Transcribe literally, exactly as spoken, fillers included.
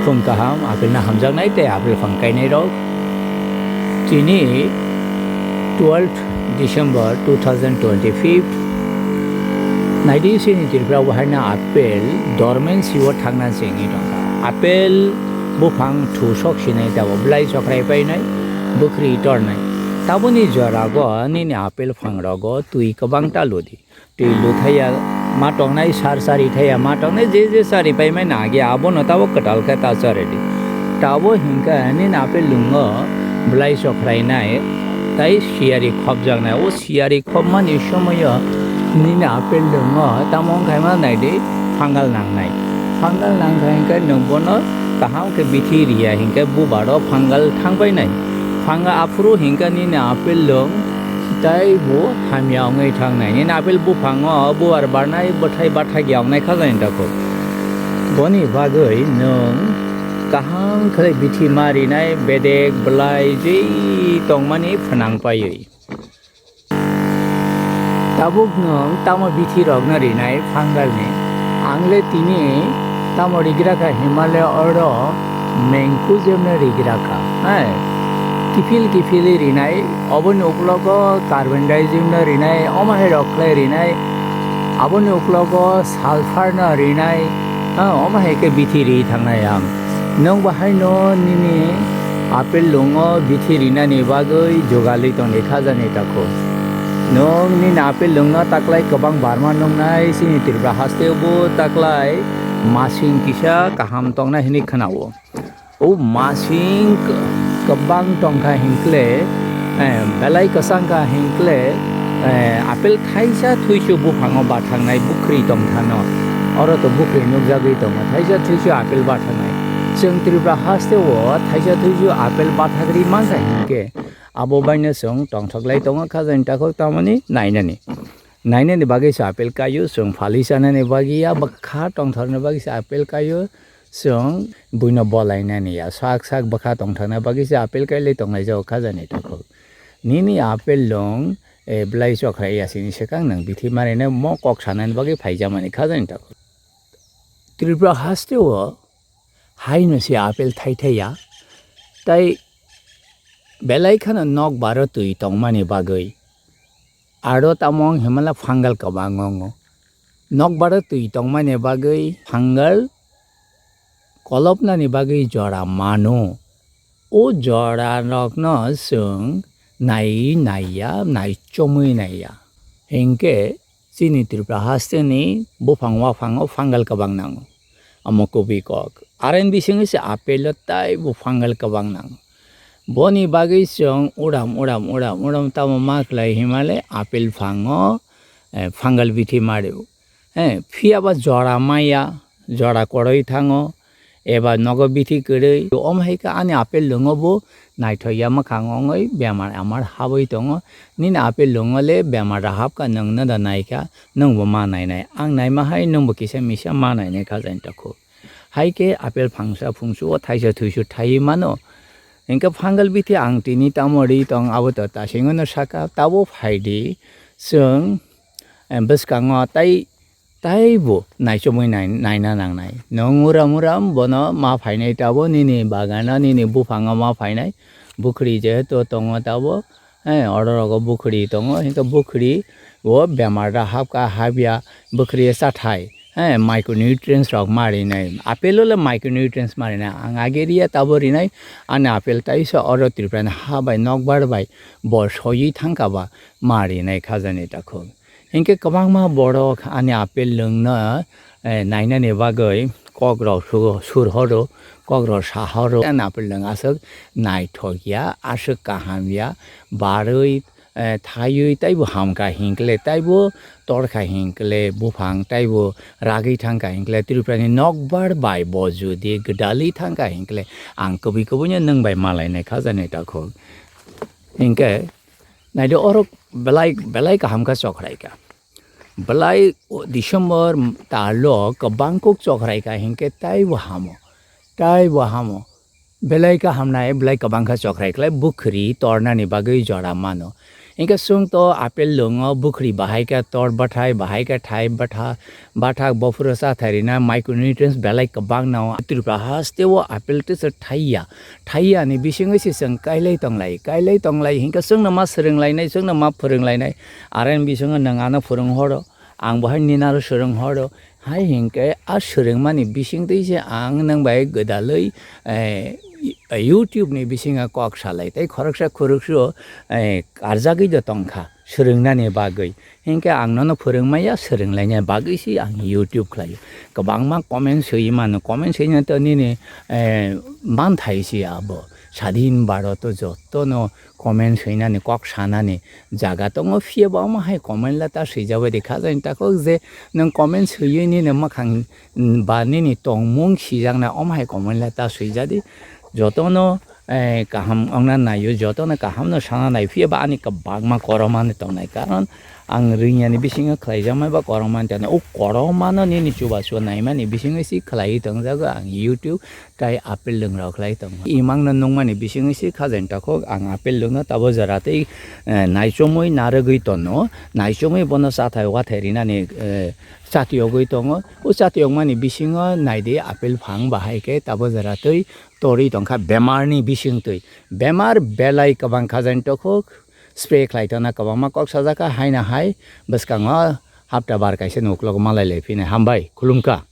Phung kaham, apple no hamjaknai tei apple phang kainai rok. Tini twelfth December two thousand twenty-five. Naidi sini Tripura o haino apple dormancy o thangna se wngwi tongkha. Apple buphang thusok sinai tabo, belai chokrai painai, bwkhri tornai. Taboni jorago nini apple phang rogo twi kwbang ta ludi. Twi luthaiya ma tongnai, sar sari thaiya ma tongnai, je je sari paimai na agi abono tabo kwtal khe ta charidi. Tabo hinkhe nini apple lwngo belai chokhrainai tei siyari khopjaknai. O siyari khopmani somoio nini apple lwngo tamo wngkha ma naidi, fungal nangnai. Fungal nangkha hinkhe nwng bono kaham khe bithi riya hinkhe bubaro fungal thangpainai. Fungal aphuru hinkhe nini apple lwng tei bo hamya wngwi thangnai. Nini apple buphango bubar barnai, bwthai bathak ya wngnai kha jani takhuk. Boni bagwi nwng kaham khlai bithi ma rinai, bedek, belai, jei tongmani phnang paiwi. Tabuk nwng tamo bithi rokno rinai fungalni? Ang le tini tamo rigra kha, Himalaya oro mengkujemno rigra kha, hai. Kiphil kiphilwi rinai, oboni uklogo carbendazimno rinai, omo hai rok khlai rinai, aboni uklogo sulfurno rinai, ha, omo hai khe bithi ri thangnai ang. Nwng bo haino nini apple lwngo bithi rinani bagwi jugalwi tongdi kha jani takhuk. Nwng nini apple lwngno taklai kwbang barma nuknai, chini Tripura hasteo bo taklai masing kisa kaham tongnai hinwi khwnao. O masing k-, kwbang tongkha hinkle, eh, belai kwchang kha hinkle, eh, apple thaisa thuisu buphango bathangnai bwkhri tongthano. Oro to bwkhri nukjagwi tongo, thaisa thuisu apple bathangnai. Chwng Tripura hasteo thaisa thuisu apple bathagri mankha hinkhe, abo baino chwng tongthoklai tongo kha jani takhuk, tamoni nainani. Nainani bagwi se apple kaio, chwng phalwi chanani bagwi ya, bwkha tongthokni bagwi se apple kaio, chwng buino bolainani ya, sak sak bwkha tongthokna bagwi se apple kailai tonglaijago kha jani takhuk. Nini apple lwng, eh, belai chokhrai ya sini swkang nwng bithi marinai mo kok sanani bagwi phaijamani kha jani takhuk. Tripura hasteo haino se apple thai thai ya, tai belai kheno nokbar o twi tongmani bagwi. Aro tamo wng himala fungal kwbang wngo. Nokbar o twi tongmani bagwi fungal kolopnani bagwi jora mano. O jora rokno chwng nai naiya, naichomwi naiya. Hinkhe chini Tripura hasteni buphang waphango fungal kwbang nango. Omo kubui kok. Are ni bisingwi se apple o taibo fungal kwbang nango. Boni bagwi chwng uram, uram, uram, uram tamo ma khlai himale apple phango, eh, fungal bithi mario. Eh, phiyaba jora maya, jora koroi thango, eba nogo bithi kwrwi. Omo hai khe ani apple lwngo bo naithok ya mwkhang wngwi bemar amar habwi tongo. Nini apple lwngo le bemar rahap kha, nwng no da nai kha, nwng bo ma nai nai. Ang naima hai nwng bo kisa misa ma nai nai kha jani takhuk. Hai khe apple phangsa phungsu o thaisa thuisu thaiwi mano. Hinkhe fungal bithi ang tini tamo ri tong abo to tasingno saka tabo phaidi chwng, eh, bwskango tai, taibo naichomwi nai-, naina nangnai. Nwng uram uram bono ma phainai tabo nini bagano nini buphango ma phainai. Bwkhri jehetu tongo tabo, eh, oro rogo bwkhri tongo, hinkhe bwkhri o bemar da hapkha, hapya, bwkhri chathai, eh, micronutrients rok ma rinai. Apple o le micronutrients ma rinai. Ang age riya tabo rinai, ani apple taisa oro Tripura ni ha bai nokbar bai bo soiwi thangkha ba ma rinai kha jani takhuk. Hinkhe kwbangma borok ani apple lwngno, eh, nainani bagwi kokrok su-, sur horo, kokrok sa horo. Ani apple lwng aswk naithok ya, aswk kaham ya, barwi, eh, thaiwi taibo hamkha hinkle, taibo torkha hinkle, buphang taibo ragwi thangkha hinkle, Tripurani nokbar bai bo jodi gwdalwi thangkha hinkle, ang kubui kubuino nwng bai malainai kha jani takhuk. Hinkhe, naidi oro belai, belai kaham khe chokhrai kha. Belai o December talo kwbang kuk chokhrai kha hinkhe taibo hamo, taibo hamo. Belai kaham nai, belai kwbang khe chokhrai khlai bwkhri tornani bagwi jora mano. Hinkhe chwng to apple lwngo, bukhri bahai khe tor bathai, bahai khe thai batha, bathak, bophuro cha thai rina micronutrients belai kwbang no. Tripura haste o apple tesa thaiya, thaiya ni bisingwi se chwng kailai tonglai, kailai tonglai hinkhe chwngno ma swrwnglainai, chwngno ma phwrwnglainai. Are ni bisingo nwng ano phwrwng horo, ang bo hai nini aro swrwng horo. Hai hinkhe a swrwngmani bisingtwi se ang nwng bai gwdalwi, eh, YouTube ni bisingo kok salai tei khoroksa khoroksa, eh, karjagwi do tongkha swrwngnani bagwi. Hinkhe ang nono phwrwngmaya, swrwnglaina bagwi se ang YouTube khlaio. Kwbangma comment swiwi mano, comment swina to nini, eh, manthai se abo. Sadhin Bharat o jotono comment swinani, kok sanani jaga tongo, phiya bo omo hai comment la ta swijak bai di kha, jani takhuk je nwng comment swiwi nini mwkhang, mm, ba nini tongmung sijakna omo hai comment la ta swijak di. Jotono, eh, kaham wngna naio, jotono kaham no sana nai, phiya ba ani kwbangma koromani tongnai, karon ang ringya ni bisingo khlaijakmani ba koromani tongnai, o koromano nini chubachu naimani bisingo se khlaiwi tongjago ang YouTube. Tai apple lwngrok khlai tongo. Imangno nungmani bisingwi se khajani takhuk ang apple lwngno tabo jora tei, eh, naichomwi narwgwi tonno. Naichomwi bono chathai wathai rinani, eh, chatiyogwi tongo. O chatiyokmani bisingo naidi apple phang bahai khe tabo jora twi torwi tongkha bemarni bisingtwi. Bemar belai kwbang khajani takhuk spray khlai tongna kwbangma kok sajakha haino hai bwskango hapta bar kaisa ni uklogo malai lai phina. Hambai, khulumkha.